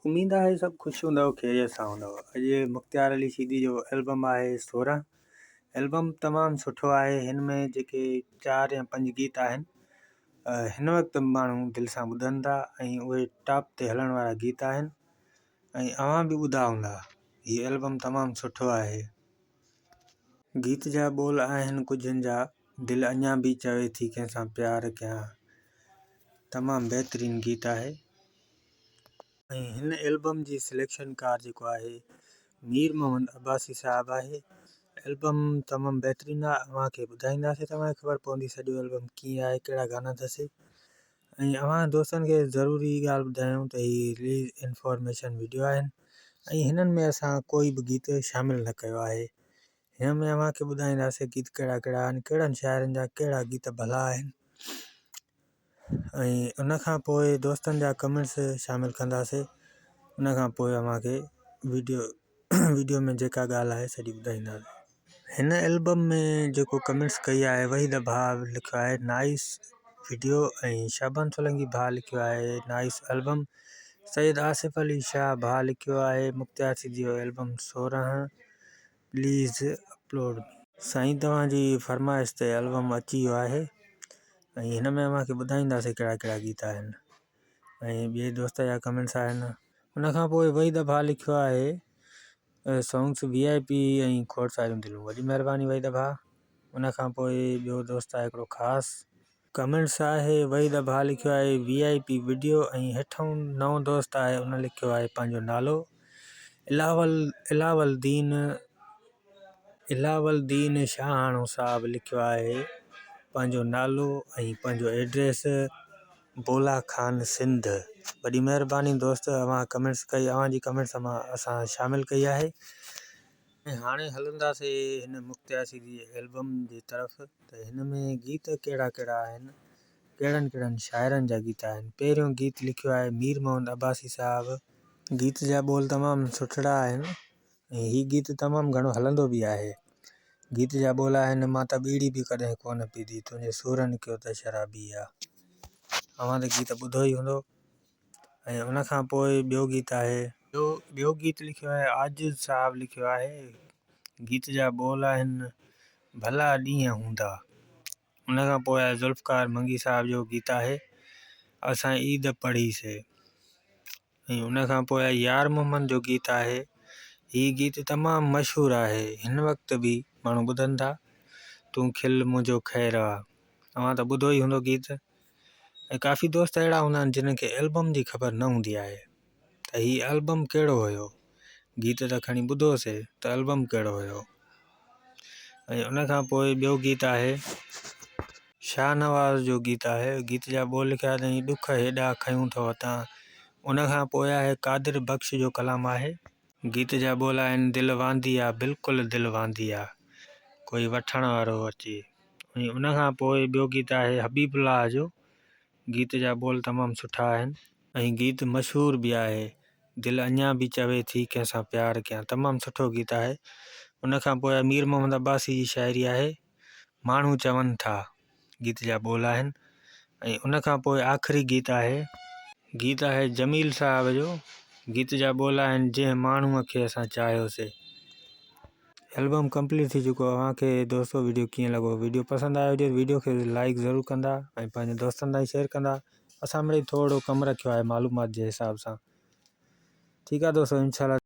اميد آهي سڀ خوش هوندؤ خيريت سان هوندؤ. اڄ مختيار علي شيدي جو البم آهي 16 البم تمام سٺو آهي هن ۾ جيڪي 4 يا 5 گيت آهن هن وقت ماڻهو دل سان ٻڌن ٿا ۽ اهي ٽاپ تي هلڻ وارا گيت آهن ۽ اوهان به ٻڌا هوندا هي البم تمام سٺو آهي. گيت جا ٻول آهن ڪجهن جا دل اڃا به چوي ٿي ڪنهن سان پيار ڪيان تمام بهترين گيت آهي. ۽ هن البم جي سليڪشن ڪار جيڪو آهي مير محمد عباسي صاحب آهي البم تمام بهترين آهي اوهان کي ٻڌائينداسين ته اوهان کي خبر پوندي سڄو البم ڪيئن آهي ڪهڙا گانا اٿس ۽ اوهان دوستن کي ضروري ڳالهه ٻڌايون ته هي رليز انفارميشن وڊيو آهن ۽ هنن ۾ اسان ڪوئي به گيت شامل نه ڪيو آهي هن ۾ اوهان کي ٻڌائينداسين گيت ڪهڙا ڪهڙا آهن ڪهڙن شاعرن جا ڪهڙا گيت ڀلا آهن ۽ ان کان پوء دوستن جا ڪمينٽس شامل ڪنداسين ان کان پوء اوهان کي ويڊيو ويڊيو ۾ جيڪا ڳالهه آهي سڄي ٻڌائينداسين. هن البم ۾ جيڪو ڪمينٽس ڪئي آهي وحيد ڀاء لکيو آهي نائس ويڊيو ۽ شعبان سولنگي ڀاء لکيو آهي نائس البم سيد آصف علي شاهه ڀاء لکيو آهي مختيار سيدي جو البم 16 پليز اپلوڊ. سائين توهان جي فرمائش تي البم اچي ويو آهي ۽ هن ۾ اوهان کي ٻڌائينداسين ڪهڙا ڪهڙا گيت آهن ۽ ٻئي دوست جا ڪمينٽس آهن. ان کان پوء وحيد ڀاء لکيو آهي سانگس وي آء پي ۽ کوڙ ساريون دلون وڏي مهرباني وحيد ڀاء ان کان پوء ٻيو دوست آهي هڪڙو خاص ڪمينٽس آهي وحيد ڀاء لکيو آهي وي آء پي وڊيو ۽ هيٺئون نئون دوست آهي ان لکيو آهي پنهنجو نالو الاول الاول دين الاول دين شاهاڻو صاحب لکيو آهي پنهنجو نالو ۽ پنهنجو ايڊريس بولا خان سنڌ وڏي مهرباني دوست اوهان ڪمينٽس ڪئي اوهان جي ڪمينٽس مان اسان شامل ڪئي آهي. ۽ هاڻي هلنداسي هن مختيار سيدي جي البم جي طرف ته هن ۾ گيت ڪهڙا ڪهڙا آهن ڪهڙن ڪهڙن شاعرن جا گيت آهن پهريون گيت لکيو آهي مير محمد عباسي صاحب. گيت جا ٻول تمام سٺڙا آهن ۽ هي گيت تمام گهڻو هلندو به آهي. گيت جا ٻول آهن، مان ته ٻيڙي به ڪڏهن ڪونه پيتي، تنهنجي سورن ڪيو ته شرابي آ. اوهان ته گيت ٻڌو ئي هوندو. ۽ ان کان پوء ٻيو گيت آهي. ٻيو گيت لکيو آهي عاجز صاحب لکيو آهي. گيت جا ٻول آهن، ڀلا ڏينهن هوندا. ان کان پوء آهي ذوالفقار منگي صاحب جو گيت آهي، اسان عيد پڙهي سي. ۽ ان کان پوء يار محمد جو گيت آهي. هي گيت تمام مشهور آهي. هن وقت به ماڻهو ٻڌن ٿا. تون کل منهنجو خير آ. اوهان ته ٻڌو ئي هوندو گيت. ۽ ڪافي دوست اهڙا هوندا آهن جن کي البم جي خبر نه هوندي آهي ته هي البم ڪهڙو هيو. گيت ته کڻي ٻڌوسي ته البم ڪهڙو هيو. ۽ ان کان پوء ٻيو گيت آهي. شاهنواز جو گيت آهي. گيت جا ٻول لکيا اٿائين، ڏک هيڏا کنيون ٿو وتان. ان کان پوء آهي قادر بخش جو ڪلام آهي. گيت جا ٻول آهن، دل واندي آ بلڪل دل واندي آ، ڪوئي وٺڻ وارو اچي. ۽ ان کان پوء ٻيو گيت آهي حبيب الله جو. گيت جا ٻول تمام سٺا آهن. ۽ گيت مشهور به آهي. دل اڃا به چوي ٿي ڪنهن سان پيار ڪيان. تمام سٺو گيت آهي. ان کان پوء مير محمد عباسي جي شاعري آهي. ماڻهو چون ٿا گيت جا ٻول آهن ۽ ان کان پوء آخري گيت آهي. گيت آهي جميل صاحب جو گيت جا ٻول آهن جنهن ماڻهوء کي اسان چاهيوسي. البم ڪمپليٽ ٿي چڪو اوهان کي دوستو ويڊيو ڪيئن لڳو ويڊيو پسند آيو هجي ته ويڊيو کي لائيڪ ضرور ڪندا ۽ پنهنجي دوستن تائين شيئر ڪندا اسان مڙئي ٿورڙو ڪم رکيو آهي معلومات جي حساب سان ٺيڪ آهي دوستو انشاء الله.